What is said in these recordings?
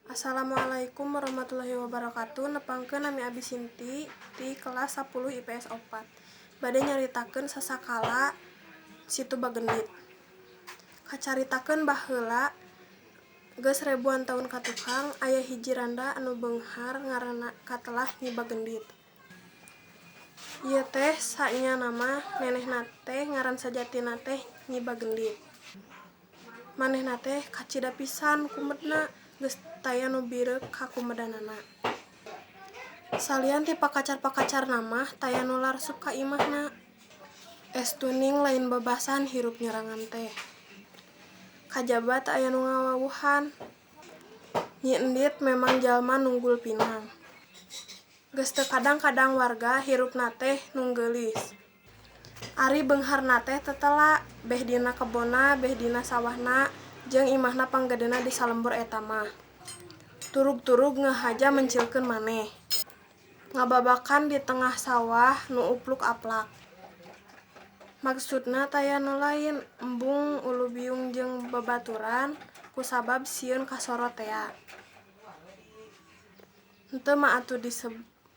Assalamualaikum warahmatullahi wabarakatuh. Nepangkeun, nami abi Sinti ti kelas 10 IPS 4. Bade nyaritakeun sasakala Situ Bagendit. Kacaritakeun baheula, geus ribuan taun ka tukang, aya hiji randa anu beunghar ngaranna katelah Nyi Bagendit. Ieu teh sanyana mah nenehna teh ngaran sajatina teh Nyi Bagendit. Manehna teh kacida pisan kumedna, geus taya nu bireuk kakumedanana. Salian ti pakacar-pakacarna mah taya nu laresup ka imahna. Estuning lain bebasan hirup nyorangan teh. Kajaba teu aya nu ngawawuhan. Nyi Endit memang jalma nunggul pinang. Geus teu kadang-kadang warga hirupna teh nunggeulis. Ari beungharna teh tetela, beh dina kebonna beh dina sawahna jeung imahna panggedena di salembur eta mah. Turug-turug ngahaja mencilkeun maneh. Ngababakan di tengah sawah nu upluk-aplak. Maksudna taya nu lain, embung ulubiung jeung babaturan kusabab sieun kasoro tea. Henteu mah atuh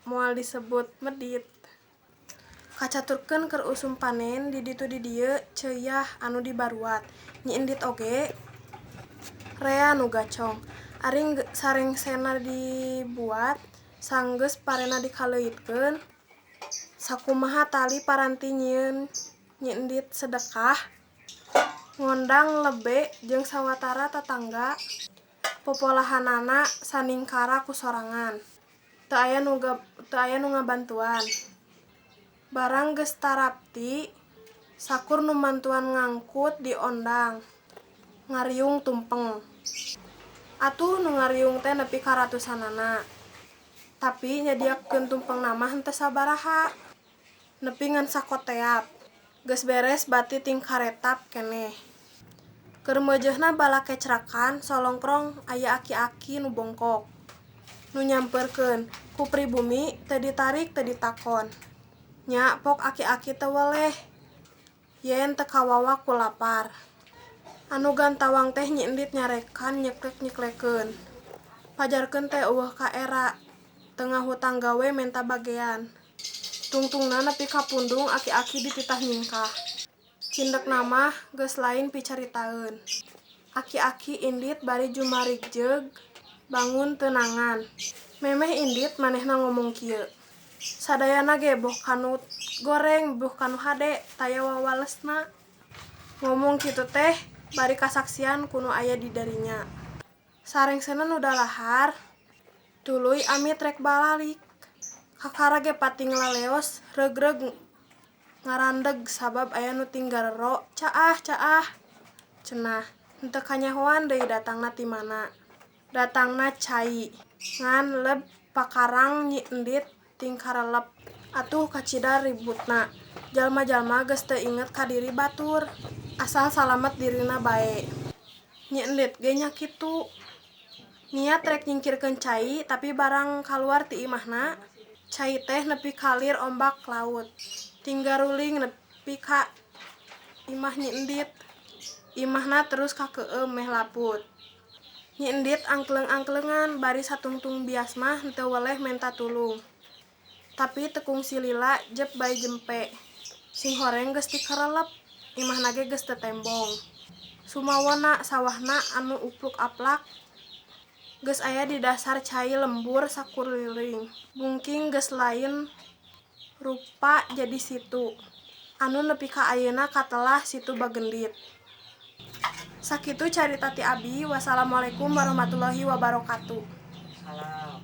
moal disebut medit. Kacaturkeun keur usum panen di ditu di dieu ceuyah anu dibaruat. Nyi Endit oge rea nu gacong. Ari sarengsena dibuat, sanggeus parena dikaleuitkeun, sakumaha tali paranti nyieun Nyi Endit sedekah, ngondang lebe jeung sawatara tatangga, popolahanana saningkara ku sorangan. Teu aya nu ngabantuan. Barang geus tarapti, sakur nu mantuan ngangkut diondang ngariung tumpeng. Atuh nu ngariung teh nepi ka ratusanana. Tapi nyadiakeun tumpengna mah henteu sabaraha. Nepi ngan sakoteap. Geus beres bati tingkaretap keneh. Keur meujeuhna balakecrakan solongkrong aya aki-aki nu bongkok. Nu nyamperkeun, ku pribumi teu ditarik teu ditakon. Nya pok aki-aki teu weleh yen teu kawawa ku lapar. Anu gantawang teh Nyi Endit nyarekan nyeklek-nyeklekeun. Pajarkeun teh euweuh kaera, teu ngahutang gawe menta bagean. Tungtungna nepi ka pundung aki-aki dititah nyingkah. Cindekna mah geus lain picaritaeun. Aki-aki indit bari jumarigjeug bangun teunangan. Memeh indit manehna ngomong kieu. Sadayana ge boh kanu goreng boh kanu hade taya wawalesna. Ngomong kitu teh bari kasaksian ku nu aya di darinya. Sarengsena nu dalahar tuluy amit rek balalik. Kakara ge pating laleos regreg ngarandeg sabab aya nu tinggarero, "Caah, caah," cenah. Henteu kanyahoan deui datangna ti mana. Datangna cai ngan leb pakarang Nyi Endit tingkarelep. Atuh kacida ributna. Jalma-jalma geus teu inget ka diri batur, asal salamet dirina bae. Nyi Endit ge nya kitu. Niat rek nyingkirkeun cai tapi barang kaluar ti imahna, cai teh nepi ka lir ombak laut. Tinggaruling nepi ka imah Nyi Endit. Imahna terus kakeueum meh laput. Nyi Endit angkleung-angkleungan bari satungtung bias mah henteu weleh menta tulung. Tapi teu kungsi lila jep bae jempe. Singhoreng geus tikarelep, imahna ge geus teu tembong. Sumawona sawahna anu upluk-aplak geus aya di dasar cai lembur sakuliling. Bungking geus lain rupa jadi situ anu nepi ka ayeuna katelah Situ Bagendit. Sakitu carita ti abi. Wassalamualaikum warahmatullahi wabarakatuh. Salam.